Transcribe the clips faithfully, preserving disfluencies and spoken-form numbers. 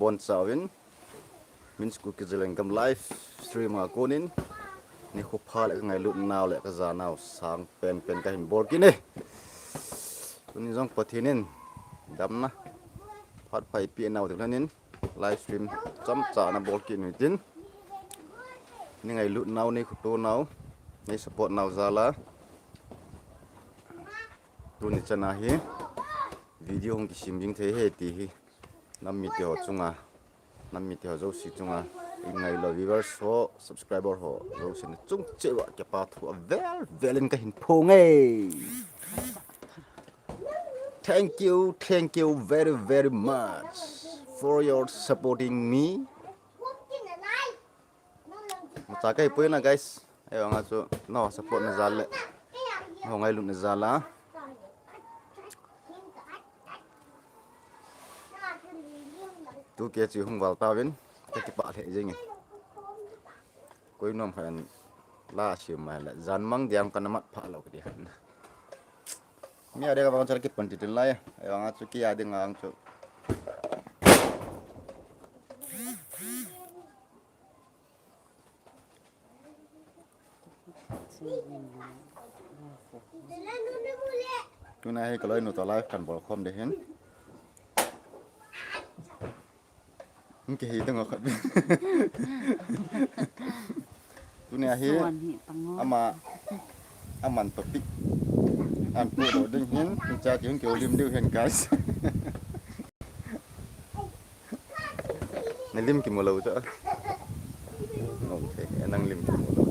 Bonchauvin, Min's Kuki Zalengam live stream a konin, nikho pha le ka ngailut nau le ka ja nau sang pen pen ka hin bol kit e. Tuni jong Pathen in damna phat pha eipeh nau ding lhonin, live stream chomcha ana bol kit u hitin, nei ngailut nau, nei khoto nau, nei support nau jal a tuni chan a hi video hung kisem jing thei e ti hi nam mite ho chunga, nam mite ho jouse chunga, ei ngailou viewers ho, subscriber ho jouse chung cheh uva kipa thu avel vel in ka hin phong e. Thank you, thank you very, very much for your supporting me. Macha ka hi poi na, guys. Ahivang a chu nangho support na jal le, nangho ngailutna jal a two K chu hung val tauvin, ka kipah lheh jeng e. Koi nom khat in la sim mai le, jan mang diam kana mat pha lou kiti khat na. Mi a ding a vang chu kipan ti tin lai, ahivang a chu kei a ding a vang chu. Tuna hi ka loinu toh live kan bol khom ding ahin. Hung kihe tang o khat. Tuni a hi ama, aman topic an podoh ding ahin, hiche a chu hung kihoulim diu ahin, guys. Na lim kimu lou chu. Okay, nang lim kimu lou.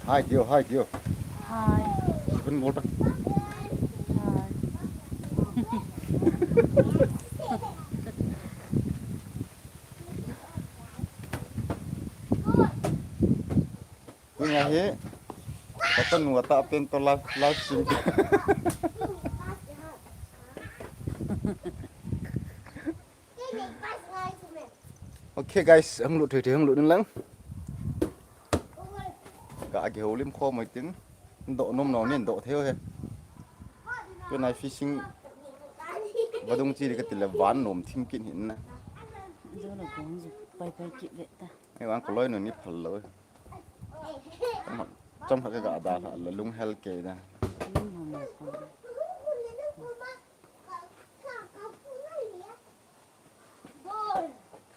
Hi, Dio, hi, Dio. Hi. Even water. Hi. Tuni a hi, ka tanu atah pen toh live, live stream. Okay guys, hung lut thei thei hung lut in lang. Ka kihoulim khom u hitin, doh nom nom nin doh thei u hi. Tuni a fishing vadung che ding kati le van nom thim kit ahin na. Jo la gong ju pai pai kit ve ta. Ahivang ka loinu ni phal lou. Chomkhat, chomkhat ka ga dalha le lunghel kei da.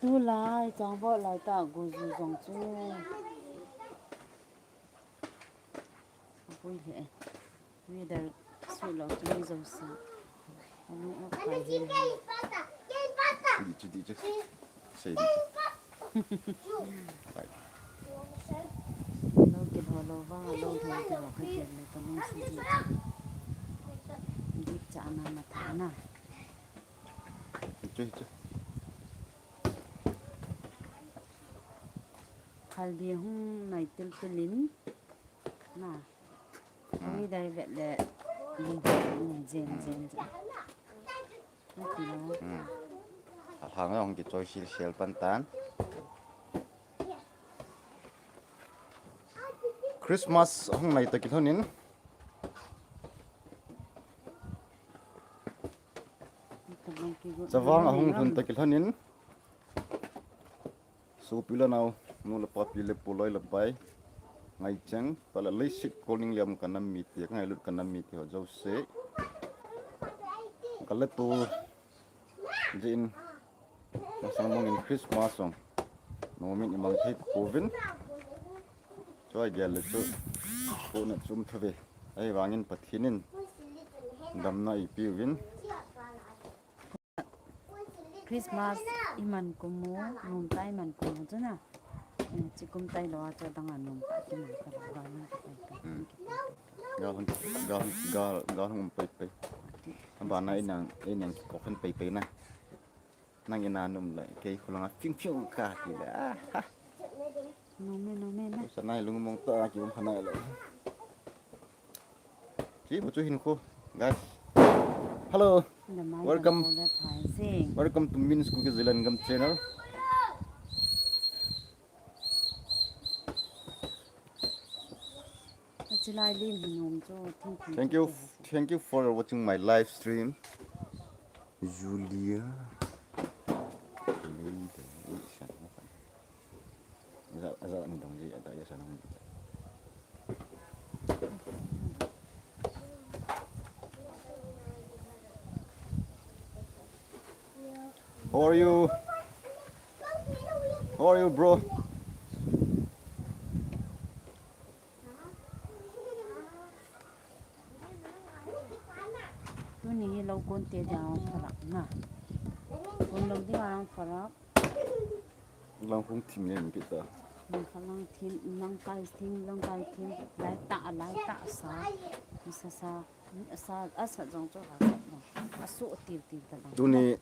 Tulai, chang bol lai ta, go ju jong chu. Apoi le. Weather sui lou chu mi jouse. Alung o kai hi. Di chu, di chu. Sei di chu. Bye. Lou kilhou lou vang, lou lhou kilhou ka gel le ka lung si di chu. Di cha na ma tha na. Chu, chu. Khalbi hung nai til til in. Na. Hmm. Ui dai vet le. Jen, jen, jen, jen. Hmm. Alhang jong kichoi sil sil pan tan. Christmas ahung nai toh kilhonin. Chavang ahung lhun toh kilhonin. Sopi le nao, nu le pa, pi le pu, loi le pai, ngaicheng, pale leiset kolning liam ka nam mite, ka ngailut ka nam mite ho jouse. Ka le tu, jin, masang mong in Christmas song. Nomin imang thei pouvin. Choi gel le chu, ko na chum thave. Ahivangin Pathen in, damna eipeuvin. Christmas iman kum u, nomtah iman kum u chu na. Eh, chikum tailou a chu adang a nomtah kiman talou, gal hung kipai pai. Hmm. Gal hung, gal, gal, gal hung um pai pai. Abana inang, inang kikok hon pai pai na. Nang ina nom le, kei kholanga fiu fiu kati le. Ah, ha. Nom e, nom e na. Sa nai lungmong ta kium khanai le. Chi bu chu hin khu, guys. Hello. Welcome. Welcome to Min's Kuki Zalengam channel. Achilai lim hi nom chu thing thing. Thank you. Thank you for watching my live stream. Julia. How are you? How are you, bro? Tuni hi lo kon te dia phalak na. Kon lo dia phalak. Lang hung thim nen kita. Lang lang thim, lang kai thim, lang kai thim. Lai ta, lai ta sa. Sa sa, sa, asa jong cho ha sa. Asu til til ta lang. Tuni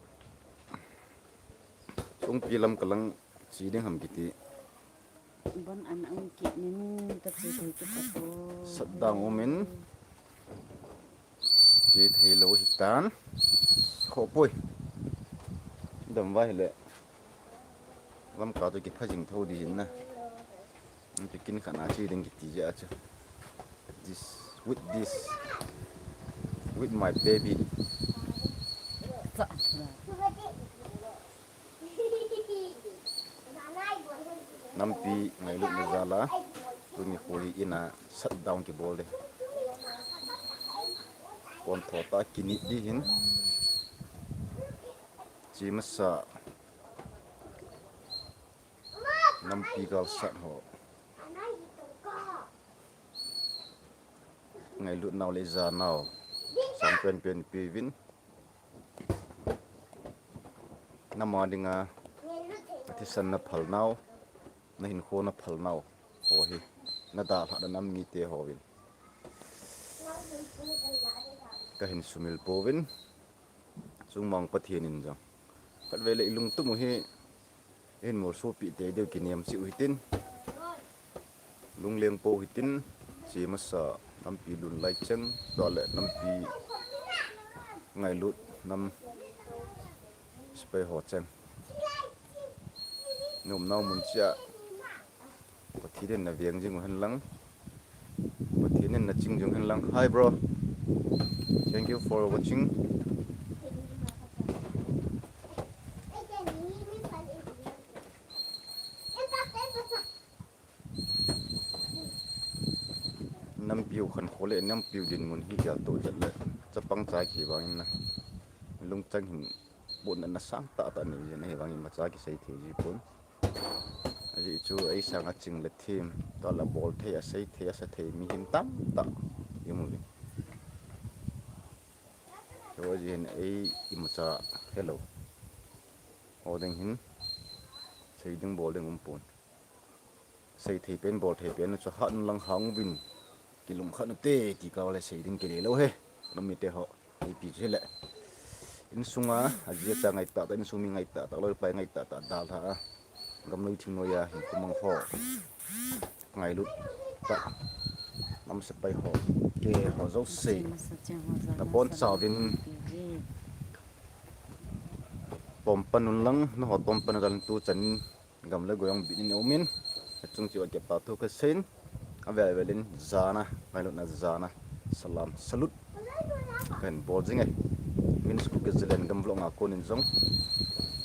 sungpi lam kalang chi ding ham kiti. Ban an ang ki nin ka chi thei ki ka to. Shutdown umin. Chi thei lo hitan. Khopoi. Dam vai le. Lam ka to ki phajing tho di hin na. Ti kin khana chi ding kiti ja chu. This, with this, with my baby. Nampi ngailutna jal a, tuni kho hi in a shutdown kibol de. Kon tho ta kinit di hin. Chi masa nampi gal sat ho. Ngailut nau le ija nau. Sang pen pen pi vin. Nama dinga thisan na phal nau, na hinkho na phal nau ho hi na dalha na nam mite ho vin ka hin sumil pouvin, chungmang Pathen in jong khatvei le i lungtum u hi hin molsopi te deu kinem cheh u hitin. Lungleng pou hitin, chi masa nampi lun lai cheng, tua le nampi ngailut nam sepai ho cheng. Nom nau mun chia, Pathen in na veng jing u hen lang. Pathen in na ching jing u hen lang. Hi, bro. Thank you for watching. Nampiu khankho le nampiu dinmun hi gel to jat le chapang chai khi vangin na lungchang hin bun na sang ta ta ni jin hi vangin macha kisei thei ji pon. Aji chu ei sang a ching le thim ta la bol thei a sei thei a sa thei mi hin tam ta i mu vin. Ho ji hin ei i macha hello. Ho ding hin sei ding bol ding um pon. Sei thei pen, bol thei pen, chu hat lang hang vin. Kilung khat na te, ti ka le sei ding kile lo he. Nam mite ho, ei pi chu le. Insunga, aji acha ngai ta ta, insung mi ngai ta ta, loi pai ngai ta ta, dalha a. Gam loi thing noi a, hin kumang ho. Ngailut ta. Nam sepai ho. Ke ho jouse. Nabon chauvin. Tom pan un lang, na ho tom pan dal tu chan. Gam le goi jong bit in a um in, achung cheh uva kipa thu kasei in, avel vel in jana, ngailutna jana, salam, salute kahin bol jing e. Min school ke Zalen gam vlog a kon in jong,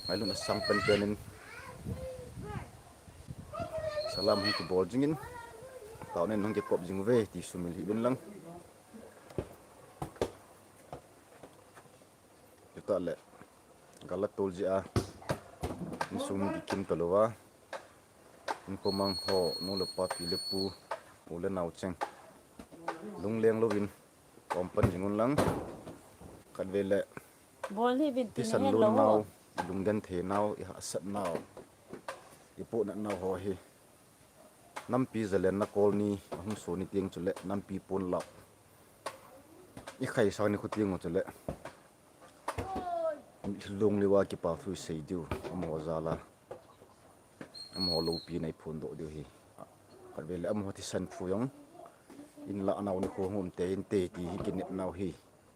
ngailutna sang pen pen in, salam hung kibol jing in, taona in hung kikop jing uve, ti sumil hih uvin lang. Chutah le, gal a tol jeh a, insung mi kikim talou va, inkhomang ho, nu le pa, pi le pu, u le nao cheng. Lungleng louvin, kom pan jing un lang. Khatvei le, bol hi vin ti thisan lon nau, lungden thei nau, i hahsat nau, i pohnat nau ho hi. Nampi Zalen na kol ni, ahung so ni tieng chule, nampi pon lau. I khaisang ni khu tieng chule. Lungliva kipa thu i sei diu, amaho jal a. Amaho loupi na i phondoh diu hi. Khatvei le amaho thisan thu jong. In la nau ni khu hung um te, in te ti hi kinep nau hi.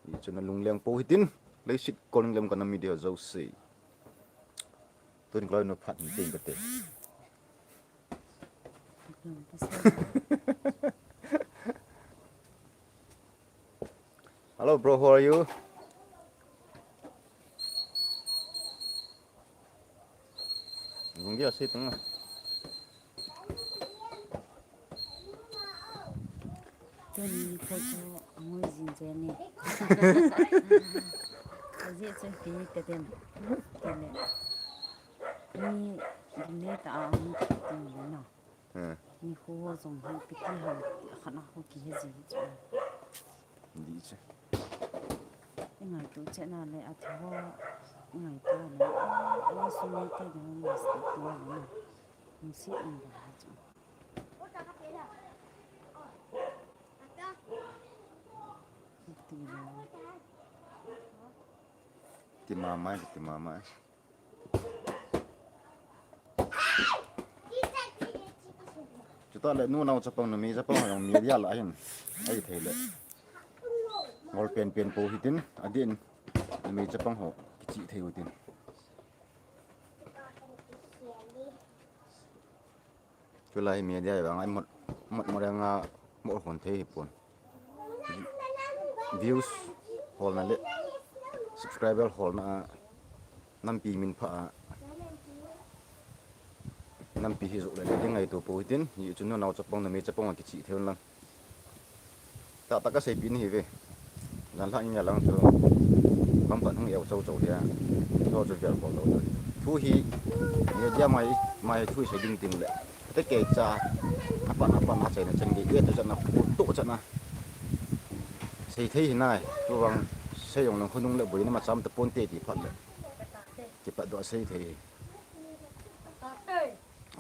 Hichun na lungleng pou hitin. Leiset kol lem ka nam mi dia jouse. Tun kloi no phat ni ting ka te. Hello, bro. How are you? Lunggi asi tanga. Tuni ko ko angoi jin jeni. Aji chu pi ka dem. Kile. Ni gimne ta ang ti no. Hmm. Ni ho jong ho piti ho khana ho ki he ji chu. Di che. Ingai tu che na le a thu ho. Ingai tu le. Ni sum ni te de ni sti tu le na. Ni si ang da ha chu. Ti le. Ti mama, ti mama. Chuta le nu nao chapang numei chapang jong media lah hin. Ahi thei le. Ngol pen pen po hitin, adin numei chapang ho kichi thei utin. Tulai media vang ai mot mot mot nga mo hon thei hi pon. Views holna le subscriber holna a nampi min pha a nampi hi jok le le ding ngai tu po hitin, hi chu nu nao chapang numei chapang a kichi thei un lang. Tah tah ka seipi nahi ve. Jan lhah in ja lang chu. Kam pan hung eu chau chau hia. Chu chu vel bol lo. Thu hi media mai mai thu sei ding tin le. Te kei cha. Apan apan a chaina chan gei e tu chan a khu tu chan a. Sei thei hi nai. Tu vang sei jong lang hunung le buina ma cham ta pon te ti phat le. Ti pat do sei thei.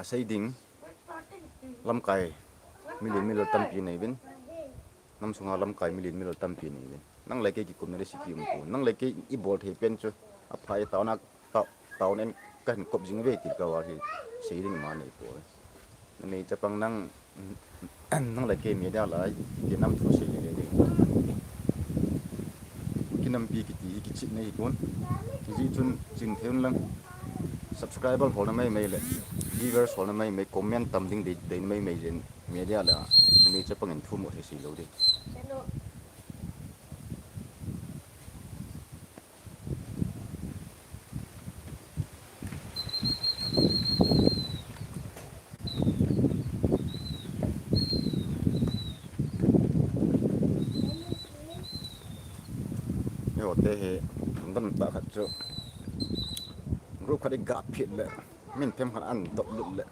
A sei ding. Lamkai, million million tampi nei vin. Nam sunga lamkai million million tampi nei vin. Nang le kei kikum na le si ki um ko. Nang le kei i bol thei pen chu. A phai tao na tao tao nen ka hin kop jing ve ti ka wa hi. Sei ding ma nei ko. Numei chapang nang nang le kei media lai. Ti nam thu sei nei ding. Kinampi kiti hi kichih nei kon. Kiji chun ching thei un lang. Subscriber holna mai mai le viewers holna mai mai, comment tam ding dei dei mai mai jin media la numei chapang in thu mo thei si lo ding. Eiho te hi, dan tah khat chu. Group khat i gap phit le, min them khat an dop lut le.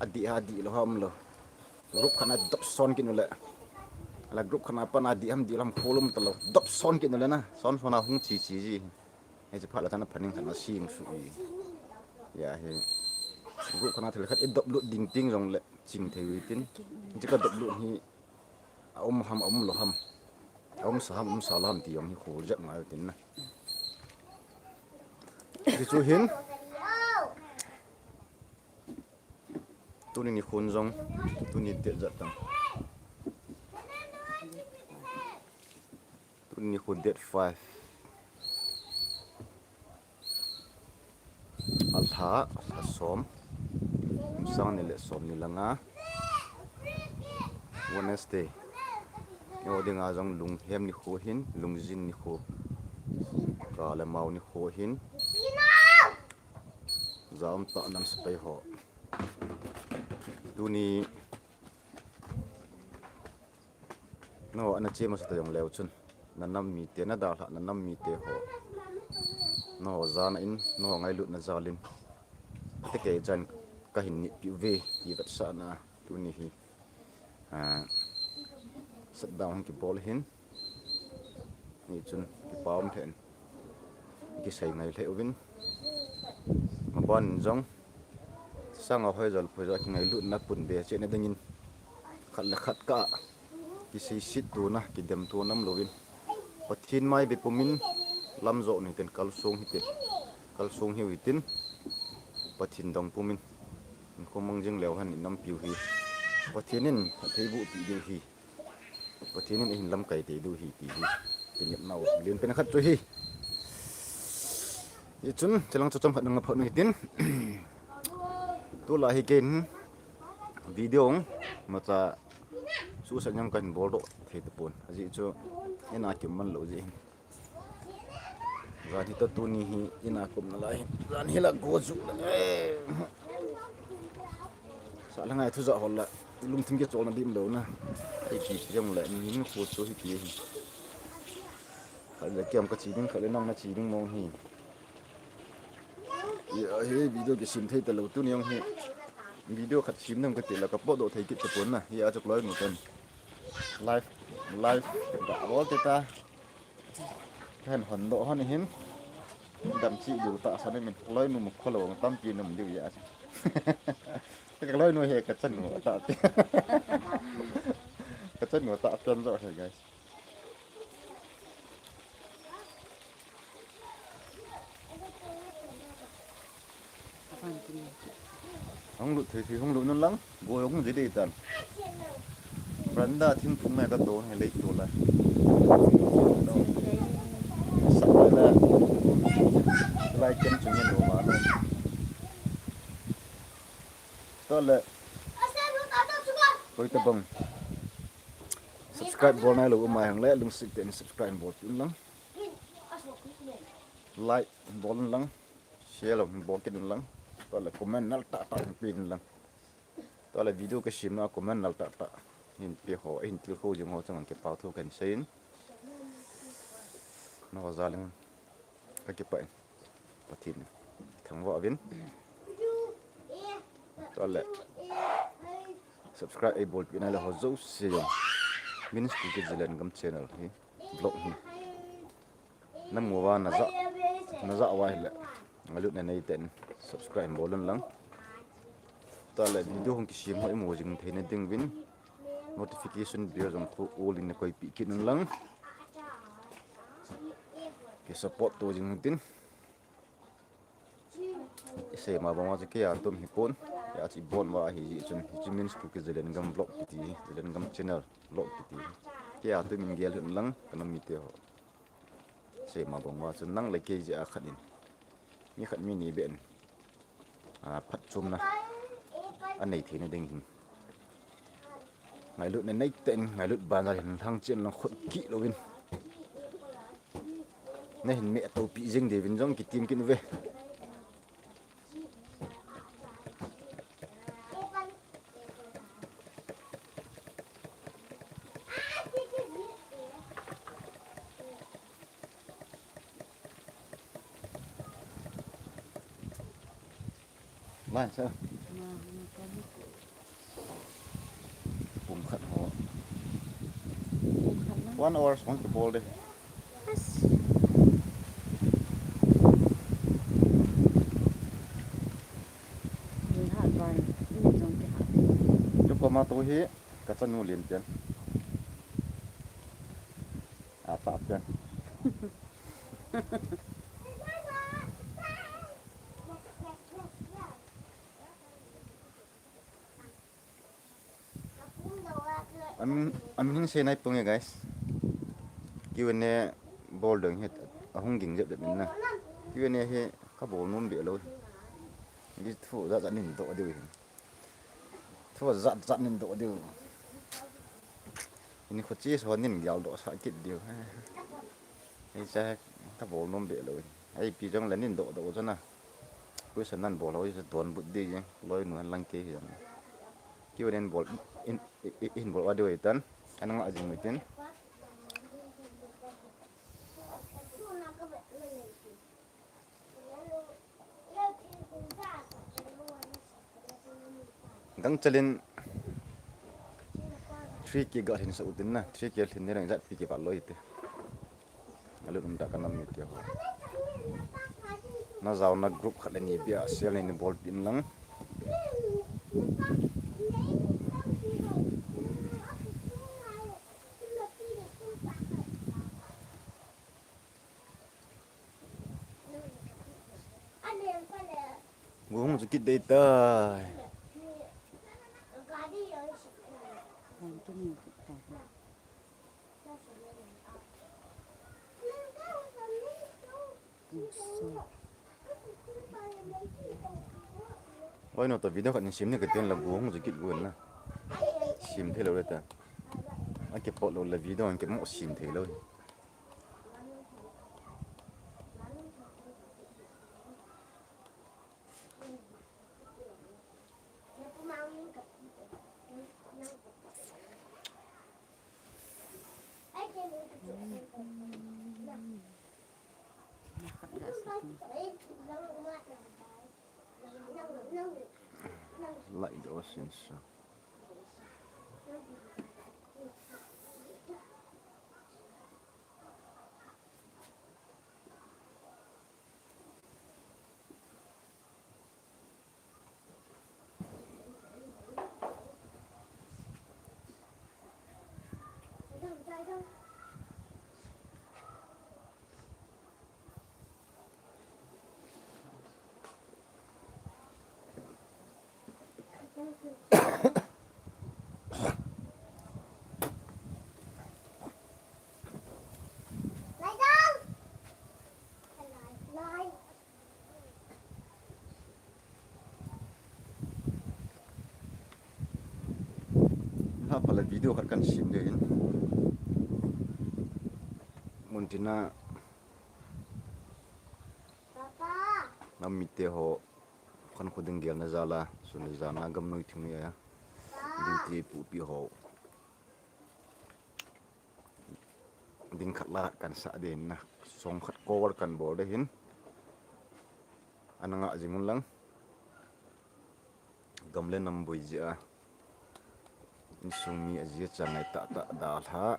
Adih ha dih lou ham lou. Group khat na dop son kit u le. Ala group khat na pan adih ham dih lou ham kholum ta lou. Dop son kit u le na. Son son a hung chi chi ji. Hiche phat le tana phaning khat na sing su i. Ya hi. Group khat na thil khat i dop lut ding ting jong le. Ching thei u tin. Hiche ka dop lut hi. A um ham, a um lou ham. A um sa ham, um sa lou ham ti jong hi khol jep ngai u tin na. Ti chu hin. Tuni nikhon jong, tuni date jat tang. Tuni nikhon date five. Alha, alha som. Kum sang ni le som ni le nga. Wednesday. Eiho dinga jong lunghem nikho hin, lungjin nikho. Ka le mao nikho hin. Jaum tah nam sepai ho. Tuni, nangho ana che masa ta jong leu chun, na nam mite, na dalhah na nam mite ho. Nangho jana in, nangho ngailutna jal in. Te kei chan ka hin nitpi uve, ti vetsahna, tuni hi. Ah, shutdown kibol hin. Hichun kipa um lheh in. Kisei ngai lheh uvin. Maban in jong. Sanga hoi jol phoi jol kingailutna pun be cheh na dingin. Khat le khat ka. Kiseiset tona, kidem tona um louvin. Pathen mai be pumin lam jo ni ten kalsong hite. Kalsong hiu hitin. Pathen dong pumin. Khomang jing leu hen i nampiu hi. Pathen in phatthei boh peh diu hi. Pathen in eihin lamkai tei diu hi ti hi. Kinepnau lienpen khat chu hi. Hichun, chulang chu chomkhat nang phot u hitin. Tulai hi ken video hung macha suhset jong kahin bol doh Tapon. Ajeh chu ina kium man lou jeh hin. Jan hi toh tuni hi ina kium nalai hin. Jan hi la go ju la. Sa la ngai thu ja hol la. Lungthim kicholna dim lou na. Ipi jong le ni hin khu chu hi ti hi. Khat le kiam ka chi ding, khat le nang na chi ding mong hi. Hi a hi video kisem thei talou tuni jong hi. Video khat sem nam kati la ka potdoh thei kit tapon na. Hi a chu ka loinu ten. Live, live, ga bol te ta. Ka hin hon doh hon hin. Dam chi diu tahsan in, loinu mu kholou tampi na um diu a. Ka loinu hi ka chanu tah pi. Ka chanu tah pen jo hi, guys. Hung lut thei thei hung lut un lang, go hung ji dei tan. Brenda thingphung ngai ka to, ngai lei to la. Sa la la. Lai kem chung ngai lo ma. To le. Koi tabang. Subscribe bol nailou um a hang le, lungset tah in subscribe bol un lang. Like bol un lang. Share lo bol kit un lang. To le comment nal tah tah pe un lang. To le video ka sem na comment nal tah tah hin pe ho, hin tilkhou jing ho chunga kipa thu kan sei in. Nao jal in ka kipah in. Pathen in thangvah uvin. To le subscribe ei bolpi nai le ho jouse jong. Min's Kuki Zalengam channel hi vlog hi. Na mu uva na ja, na ja uva hile, ngailutna nei tah in subscribe bol un lang. To le video hung kisem ho i mu jing theina ding uvin notification bell jong khu all in na koipi kit un lang. Ki support to jing tin. Isei ma bang uva chu kei a tum hi pon. Kei a chu i bon uva ahi jeh chun, hichu Min's Kuki Zalengam vlog kiti, Zalengam channel vlog kiti. Kei a tum in gel un lang, ka nam mite ho. Isei ma bang uva chu nang le kei jeh a khat in, mi khat mi ni beh in, a, phatchomna a nei theina ding hin. Ngailutna nei tah in, ngailut banjal hin lhang chen lang khut kih louvin. Na hin me topi jing dei uvin jong kitim kit uve. Lai sa. Pung khat ho. Pung khat na. One hour song kibol de. Yes. Ni hat bai, ni jong kihat. Chu koma tu hi ka chanu lien pian. A ta pian. Amin, amin hin sei nai ponge, guys. Q and A bol ding hi ahung ging jep jep in na. Q and A hi ka bol nom be lou. Ni thu jat jat nin doh diu hin. Thu jat jat nin doh diu. Ini kho chi so nin gial doh sa kit diu. Ei cha ka bol nom be lou. Ei pi jong le nin doh doh chana. Question nan bol ho i donbut ding, loinu an lang kei hi jong. Q and A bol in, in, in bol a diu tan. Ana nga jing mi tin. Gangchel in three K ga lhin sa utin na, three K lhin ni rang jat pi kival lou hite. Alut um ta ka nam mite ho. Na jaona group khat le ni bia share nei ni bolpi in lang. Go hung chu kit dei tai. Oi, no, to video khat ni sem ni ka tin la, go hung chu kit go na. Sem thei lou le ta. Akipot lou le video akimo sin thei lou. Like the ocean, so. Lha phala video khat kan sem ding ahin. Muntina nam mite ho khankho ding gelna jal a, sun le jan a gamnoi thingnoi a duty pupi ho ding khat la khat kan sah ding ahin na, song khat cover kan bol ding ahin. Ana ngah jing un lang, gam le nam boi jeh a insung mi aji acha ngai tahtah dalha,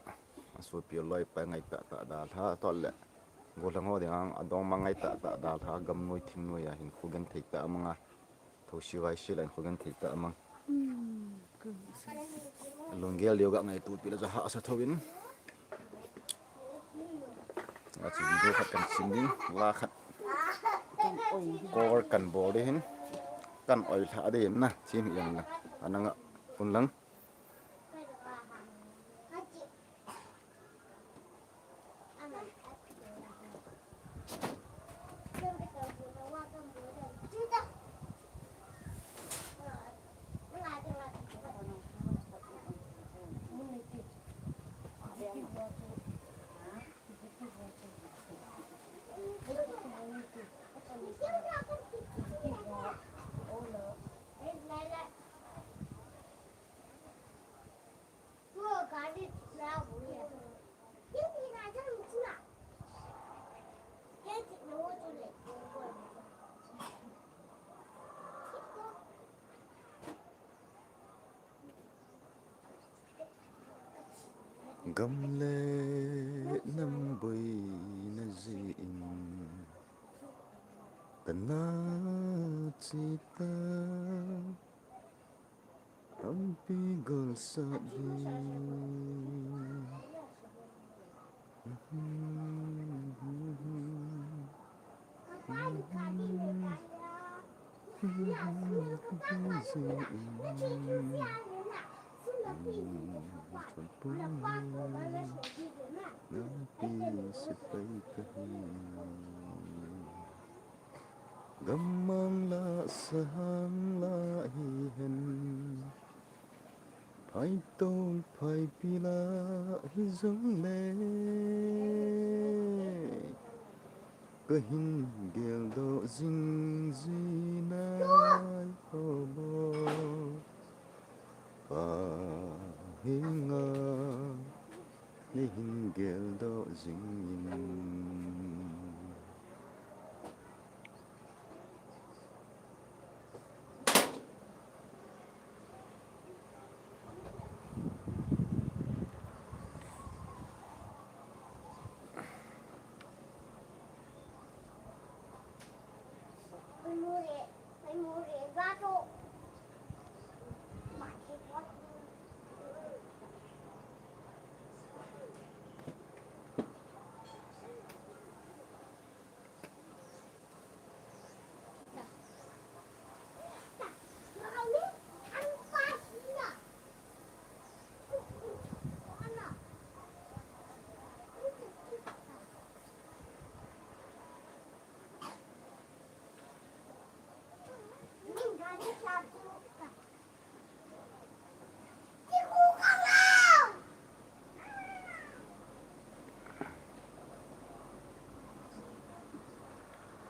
asopi aloi apai ngai tahtah dalha, tole gollhang ho ding a adongma ngai tahtah dalha, gamnoi thingnoi a hinkho genthei tah a mang a, thosi vaisi la hinkho genthei tah a mang. Lunggel diu ga ngaitupi le chu hahsa thou in. Achu video khat kan sem ding, la khat cover kan bol ding ahin, kan oilha ding ahin na, sem hi jong lang, ana ngah un lang. Gam le nam boina jeh in kana che ta, tampi galsat hi. Gam mang la sahang la hihen, phaitol phaipi la hijongle, kahin geldoh jing ji nai o. Pa henga neihin geldoh jing in.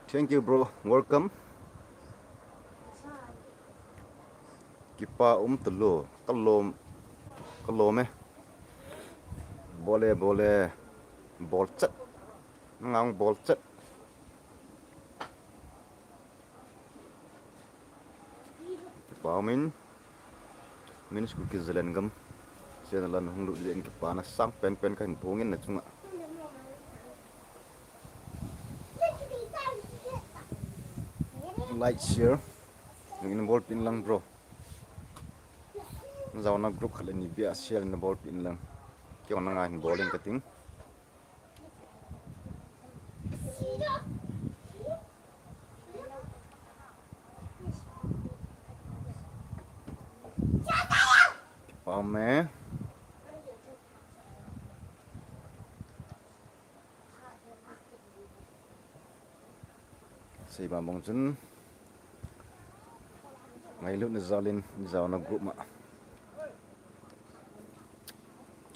Thank you, bro. Welcome. Kipa um talo. Kalom. Kalom e. Bole, bole. Bol chat. Ngang bol chat. Kipa umin. Min school ki Zalengam. Channel a hung lut jeh in kipana sang penpen kahin phong in nachunga. Like, share. Nang in bolpin lang, bro. Jaona group khat le ni bia share in bolpin lang. Kei nanga hin bol in kating. Kipa ume. Sei bang bang chun ngailutna jal in jaona group ma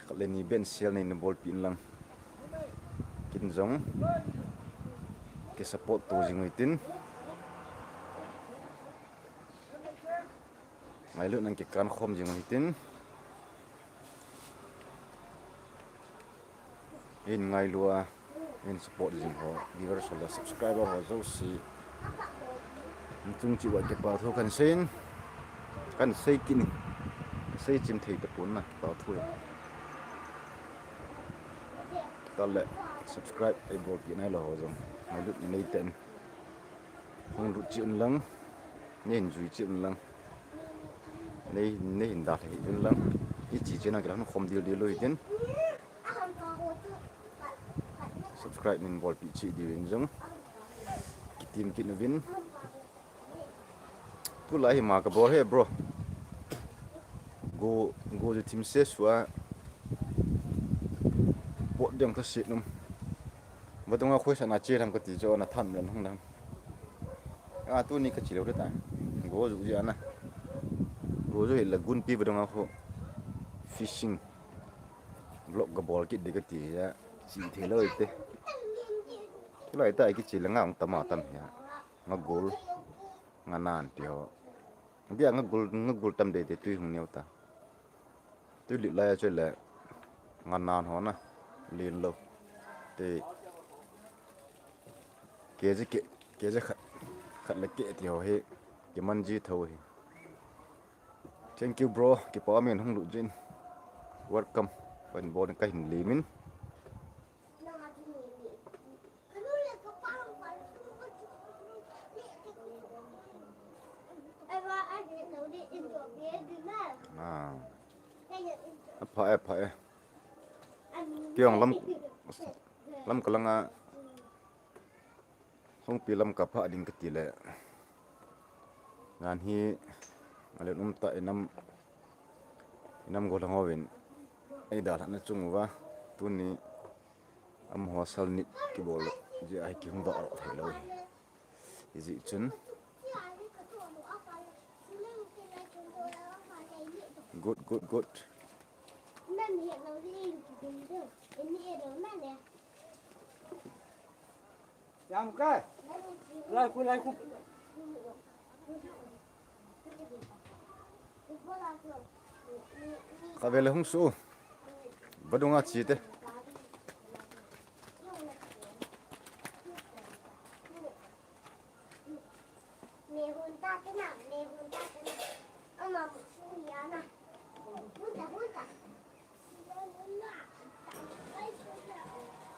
khat le ni bia share nei nabolpin lang. Kin jong kei support to jing u hitin. Ngailutna in kei kan khom jing u hitin. Hin ngailu a, hin support jing ho, viewers ho le subscriber ho jouse. Nachung cheh uva kipa thu kahin seiyin, kahin sei kit in, sei chim thei tapon na, kipa thu e. Tale, subscribe eibolpeh nailou ho jong, ngailutna nei tah in. Hung lut cheh un lang, neihin jui cheh un lang. Nei, neihin dalha hih un lang. Ichi cheh na kila hung khom dildel lou hitin. Subscribe neihin bolpeh cheh diuvin jong kitem kit uvin. Tulai hi ma kabol hi, bro. Go, go ju thim se sua. Pot ding ka sit num. Vadung a khoisa na che tham kati chu na tham len hung dam. A tuni kache lou ta. Go ju ji ana. Go ju hi la Gunpi vadung a kho. Fishing. Vlog kabol kit ding kati a. Che thei lou te. Tulai ta kiche le nga ong tama tam hi a. Nga gol. Nga nan ti ho. Dia nga gol, nga gol tam dei dei tui hung neo ta. Tui lit lai a chu le nga nan ho na. Len lou. Te. Kg kg khat, khat le kg ti ho hi. Kiman ji tho hi. Thank you, bro. Kipa umin hung lut jin. Welcome. Kahin bol in kahin lim in. Ah. Apha e, apha e. Kei jong lam, lam kalang a. Hungpi lam kaphah ding kati le. Ngan hi, ale um ta inam, inam gollhang hovin. Eidalhah na chung uva, tuni amaho sal nit kibol jeh a hi kihung doh thei lou hi. Hijeh chun. Good, good, good. Kavele hung su. Vadung a che te.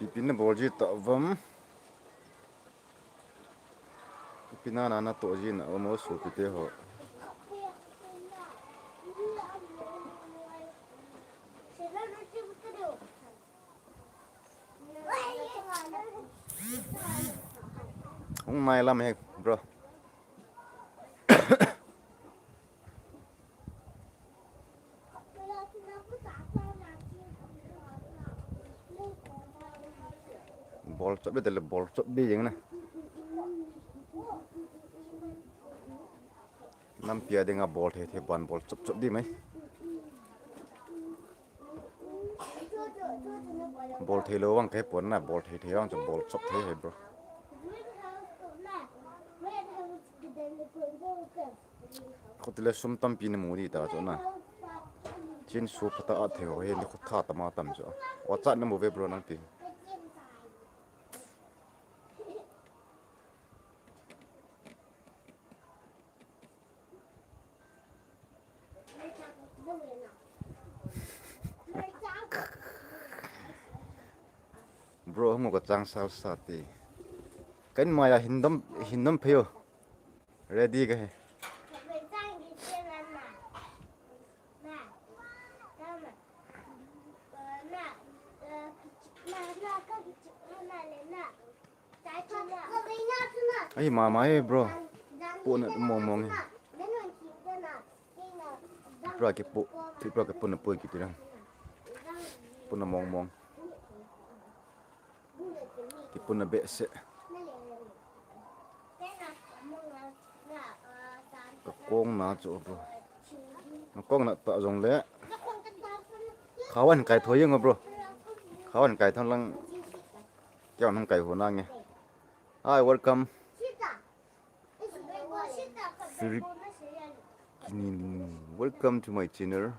Ipi na bol ji ta vam. Ipi na na na to ji na vam o sopite ho. Hung nai lam he, bro. Bol chop be tele, bol chop be jeng na. Nampi a dinga bol thei thei ban bol chop chop di mai. Bol thei lou vang kahe pon na, bol thei thei vang chu bol chop thei he, bro. Khutile sum tampi namu di ta chu na. Chin su phata a thei ho hi ni khutha tama tam chu. Wa chat namu ve bro nang ti. Bro, hung ka chang sal sa ti. Kan maya hindam hindam phayo. Ready ka he. Ai mama he bro. Pu na mong mong he. Pra ke pu, pra ke pu na pu ki pirang. Pu na mong mong. Kipuna behseh. Ka kong na chu bro. Na kong na ta jong le. Khawan kai thoi jeng bro. Khawan kai thang lang. Kya nang kai ho na nge. Hi, welcome. Firik Kinin, welcome to my channel.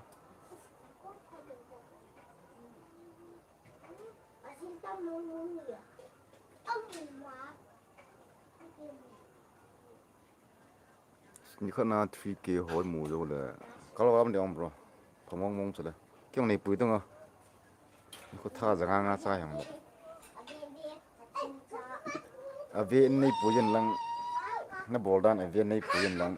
Ni khat na three K hoi mu jo le. Kalo am de om bro. Phamong mong chale. Kyong nei pui tung a. Ni ko tha janga nga cha yang lo. Ave nei pui yin lang. Na bol dan ave nei pui yin lang.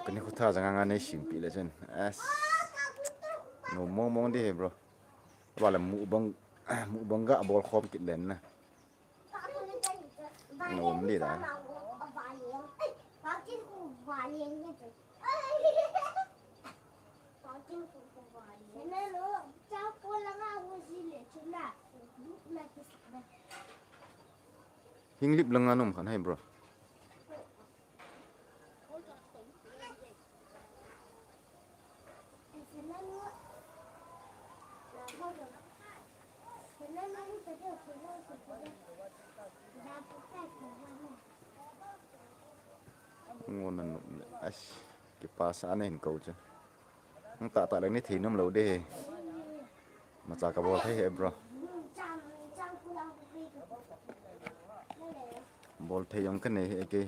Kani khutha janga nga nei simpi le chen. As. No mong mong di he bro. Wala mu bang mu bang ga bol khom kit len na. No um di da. Hinglip langa nom khan hai bro. Ngon nan nom le. As, kipasa na hin kou chu. Nang ta ta leng ni thei nom lo de. Macha ka bol thei he bro. Bol thei jong ka nei he ke.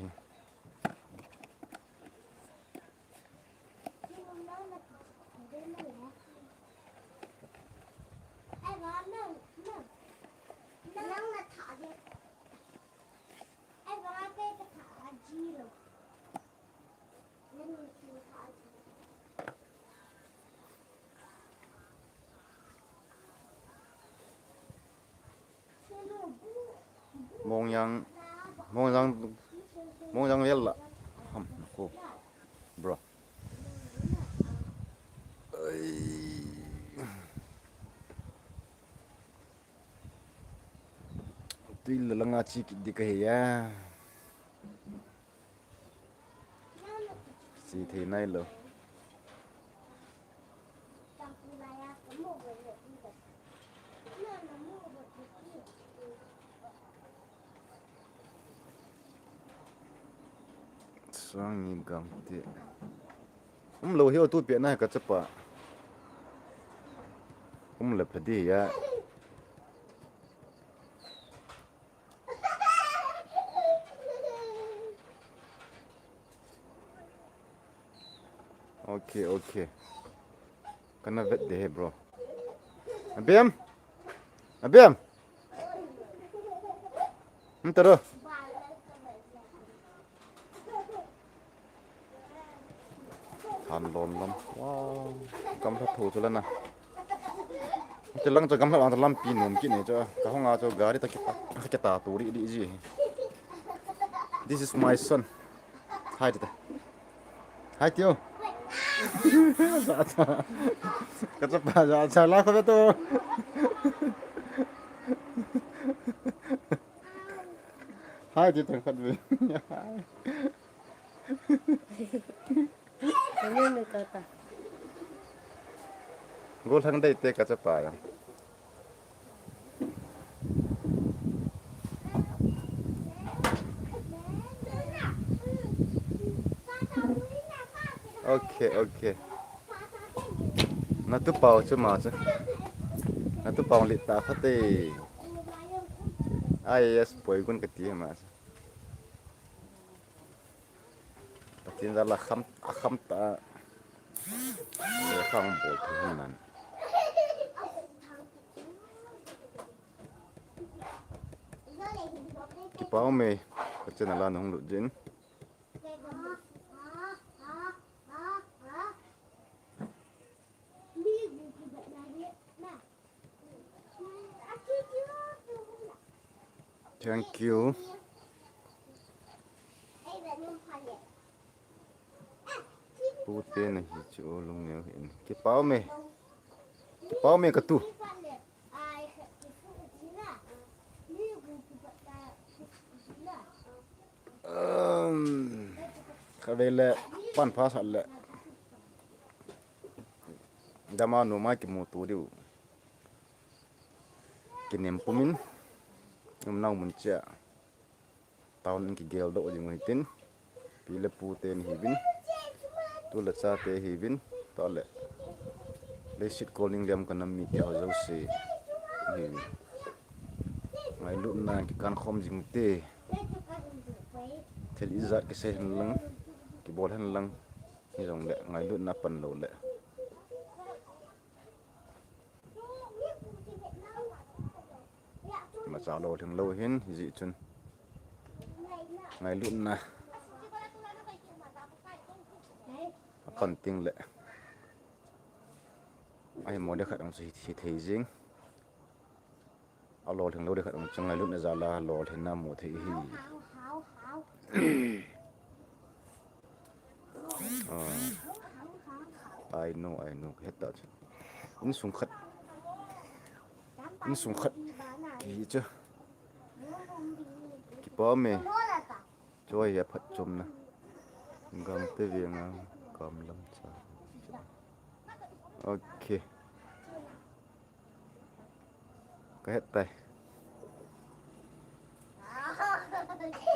Mongjang, Mongjang, Mongjang vel la. Ham, ko. Bro. Ai. Tui la langa chi kit di ka he ya. Si thei nai lo. Sang ni gam ti. Um lo hi o tu pia na ka chapa. Um le phadi ya. Okay, okay. Kana vet de he, bro. Abem. Abem. Ntaro. Than lon lam. Wow. Gamla tho chu la na. Te lang chu gamla ang lampi nom kit ne chu. Ka hong a chu gari ta kita. Kita tu ri ri ji. This is my son. Hi, tita. Hi, tio. Ka chapa ja cha la ko to. Hi, tita khat ve. Golhang dei te ka chapa ya. Okay, okay. Natu pau chu ma chu. Natu pau li ta khate. Ai, yes, poi gun kati ma chu. Patin da la kham, a kham ta. Khang bol tu nan. Kipau me, ka channel a nahung lut jin. Thank you. Pute na hi chu lungneo hin. Kipau me. Kipau me ka tu. Um, kha ve le pan pha sat le. Dama nu mai kimu tu diu. Kinem pumin. Um nau mun chia. Town in kigel doh ding u hitin, pi le pu te ni hiuvin, tu le cha te hiuvin, tole leiset kol ning liam ka nam mite ho jouse hiuvin. Ngailutna kikan khom jing te, thil ijat kisei hen lang, kibol hen lang, hijongle ngailutna pan lou le. Imacha lolhing lou hin, hijeh chun ngailutna apan ting le, ahimo le khat ang chu hi, hithei jing. Alolhing lou le khat ang chu ngailutna jal a lolhinna mu thei hi. Ah. I know, I know. Ka het ta chu. Insung khat. Insung khat. Kihi chu. Kipah me. Choi a phatchomna. Gangte veng a kam lam cha. Okay. Ka het tai.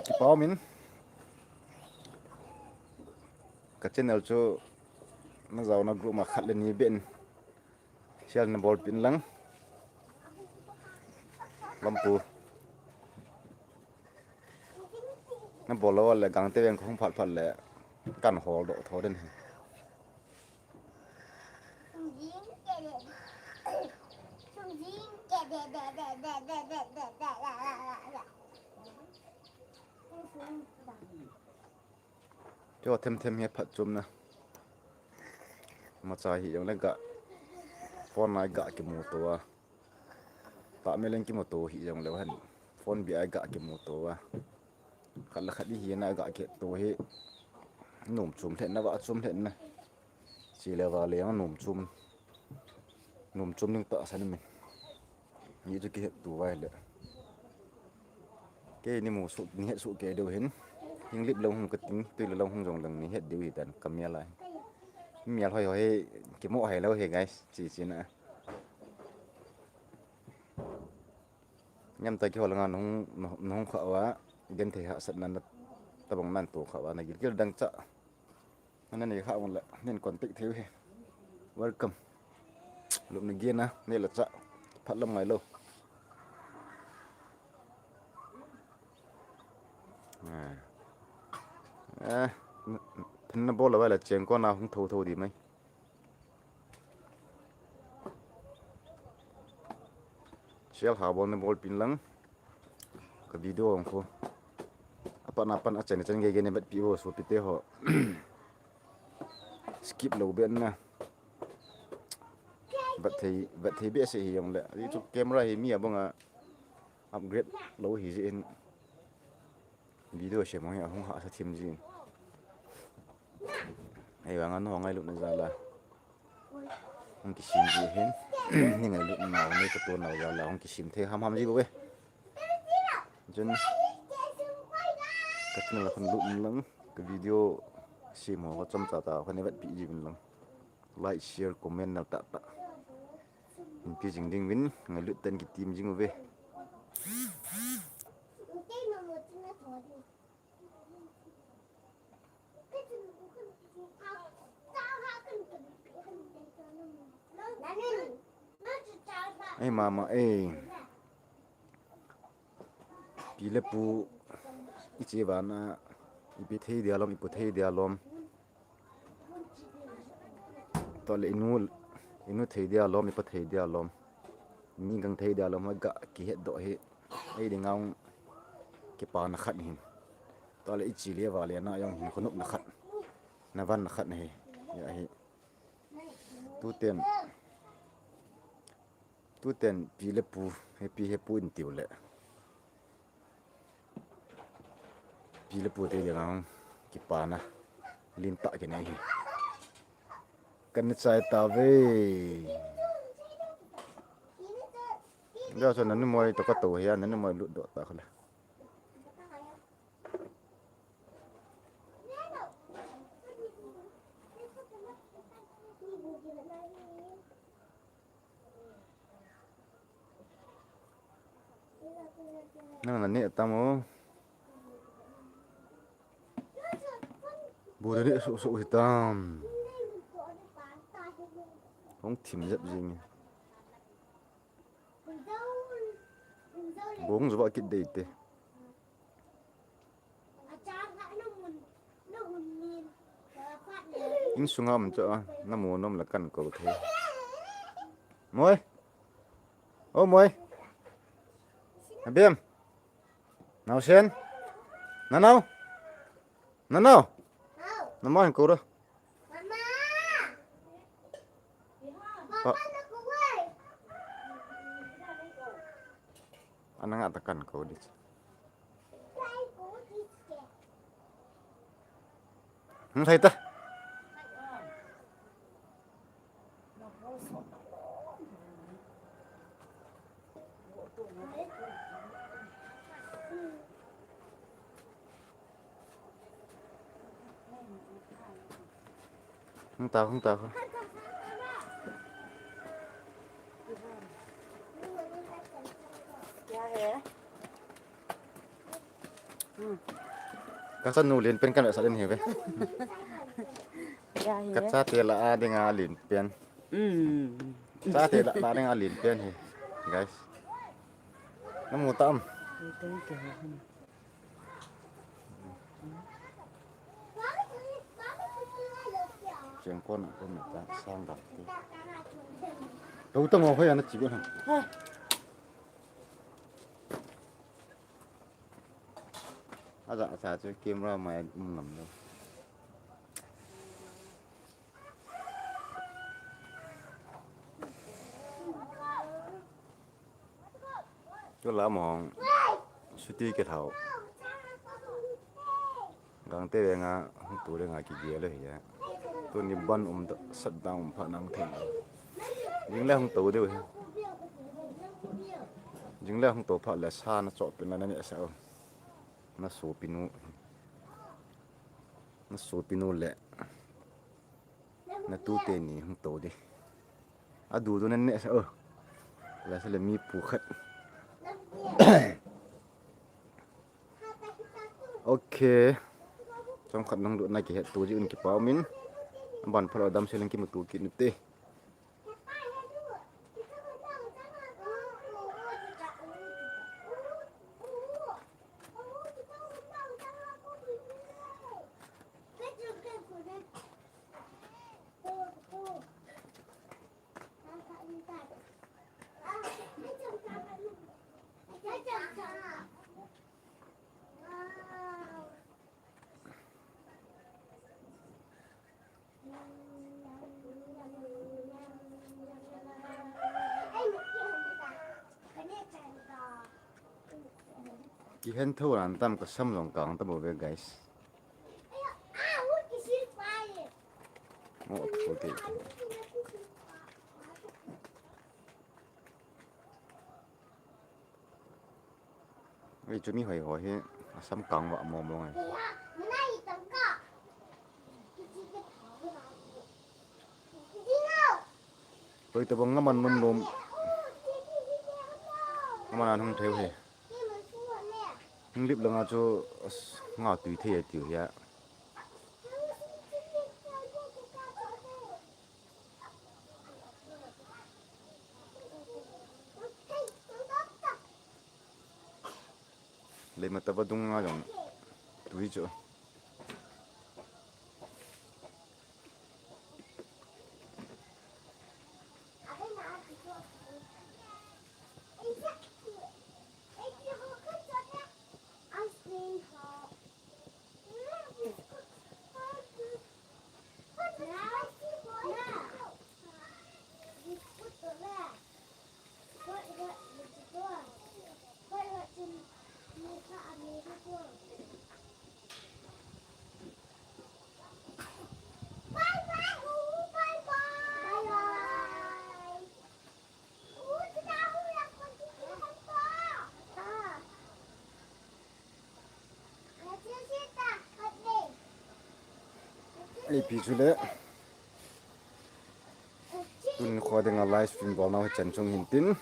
Kipah min. Ka channel chu na jaona group ma khat le ni beh in share na bolpeh in lang. Lampu. Na bol lou le Gangte veng ka hung phat phat le kan hol doh tho den hi. Chu them them hi phatchomna. Imacha hijongle ga phone a ga kimuto a. Tah meleng kimuto hijongle hen. Phone beh a ga kimuto a. Khat le khat ihi na ga kito hi. Nom chom lheh na, va chom lheh na. Chule va le nom chom. Nom chom ding tahsan min. Ni chu kihet tu vai le. Kei ni mu su, ni het su kei diu hin. Hing lip lou hung ka ting, tui le lou hung jong leng ni het diu hi dan ka mial a. Mial hoi hoi, kimu hai lou hi guys, chi chi na. Ngam ta kihol nga nung, nung kha wa, den thei hahsatna na tabang nan tu kha wa, na gilgil dang cha. Ana nei kha un le, nin contact thei u hi. Welcome. Lupna gena, nei la cha. Phat lam ngai lou. Ah. Eh, n-, n-, thanna bol la vai la cheng ko na hung tho tho di mai. Share ha bol na bolpeh in lang. Ka video ang ko. Apan apan achan chan gei gei ne vetpeh vo sopite ho. Skip lou beh na. Vet thei, vet thei behseh hijongle. Ahi chu camera hi mi abang a upgrade lou hi jeh in. Video sem hi ahung hahsa thim jin. Ahivang a nangho ngailutna jal a hung kisem ji hin. Nei ngailutna nau, nei kitoh nau jal a hung kisem thei ham ham ji bou ve. Chun ka channel a khun lut in lang, ka video sem ho ka chomcha tah ho nei vetpeh ji uvin lang. Like, share, comment nal tah tah. Hin pe jing ding uvin, ngailut tah in kitem jing uve. Ka chun, ka chun, ka chun, ka chun, ka chun, ka chun, Ei mama ei. Pi le pu i che vana i pi thei dia lom, i pu thei dia lom. Tua le i nu, i nu thei dia lom, i pa thei dia lom. Mi gang thei dia lom, ga kihet doh hi. Ei ding ang kipana khat hin. Tua le i chi le va le na jong hin khonupna khat. Na vanna khat na hi. Ya hi. Tuten. Tuten pi le pu, he pi he pu in tiu le. Pi le pu te dia ang kipana. Lin ta kinei hi. Kan chai ta ve. Dia so nanu moi to ka to hia, nanu moi lut doh ta khala. Nang na ne tam o. Bu de so so hitam. Hong thim jep jing. Bong zuba kit dei te. Insunga um cha, na mu nom la kan ko thei. Moi. O moi. Abem. Nau sen. Na nau. Na nau. Na mai ko ra. Pa. Ana nga ta kan ko di. Hmm, sai ta. Hung ta, hung ta. Ka chanu lin pen kan sa den hi ve. Ka chate la a ding a lin pen. Chate la a ding a lin pen hi. Guys. Na mu ta am. Cheng kon kon ta sang dam. Tou ta mo hoi ana chi go na. Aja sa chu camera mai um ngam lo. Chu la mong suti ke thau. Gang te le nga hung tu le nga ki ge le hi ya. Tuni ban um ta sat dang um pha nang theng. Jing le hung to deu hi. Jing le hung to pha le sa na chop pin la na ne sa o. Na sopi nu. Na sopi nu le. Na tute ni hung to di. A du du na ne sa o. La sa le mi pu khat. Okay. Chom khat nang lut na kihet tu ji un kipa umin. Ban phalo dam se leng kimu tu kit nute. Kihen tho ran tam ka sam jong kang ta bo ve, guys. Oh, okay. Ei, chu mi hoi ho hi, a sam kang va mo mo ngai. Hoi ta bang ngaman nom nom. Ngaman an hung theu hi. Hung lip langa chu, as, nga tui thei a tiu hi a. Lei matava dunga jong tui chu. Ipi chule. Tuni kho dinga live stream bolnau hichan chung hintin.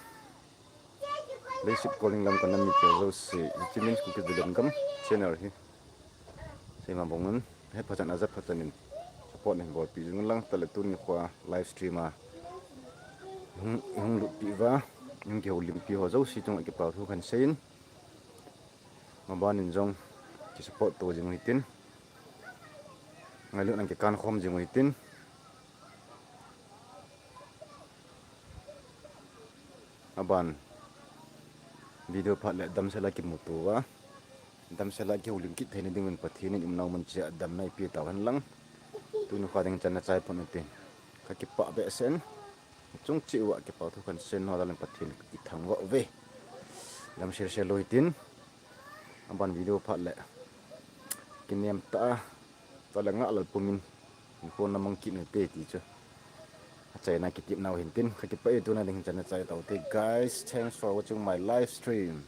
Leiset koling lam kana mite jouse, Jimin Kuki Zalengam channel hi. Seima bongin, hepha chan aja pha chanin support hin bolpi jing lang tale tuni kho live stream a. Hung, hung lutpi uva, hung kihoulimpi ho jouse chunga kipathu kahin seiyin. Mabanin jong kisupport to jing u hitin. Ngailutna kikan khom jing u hitin. Aban video phat le damsel a kimuto uva. Damsel a kihoulim kit theina dingin Pathen in umnau mun cheh a damna eipeh tauhen lang. Tuni kho ding channa chai pon utin. Kakipah behseh in. Chung cheh uva kipathu kahin seiyin ho dalin Pathen ithangvah uve. Damsel sel lou hitin. Aban video phat le. Kinem tah a. Tale ngah lal pumin. Hinkho na mang kit u hite ti chu. Achaina kitepnau hintin. Kakipah e tuna ding channa chai taute. Guys, thanks for watching my live stream.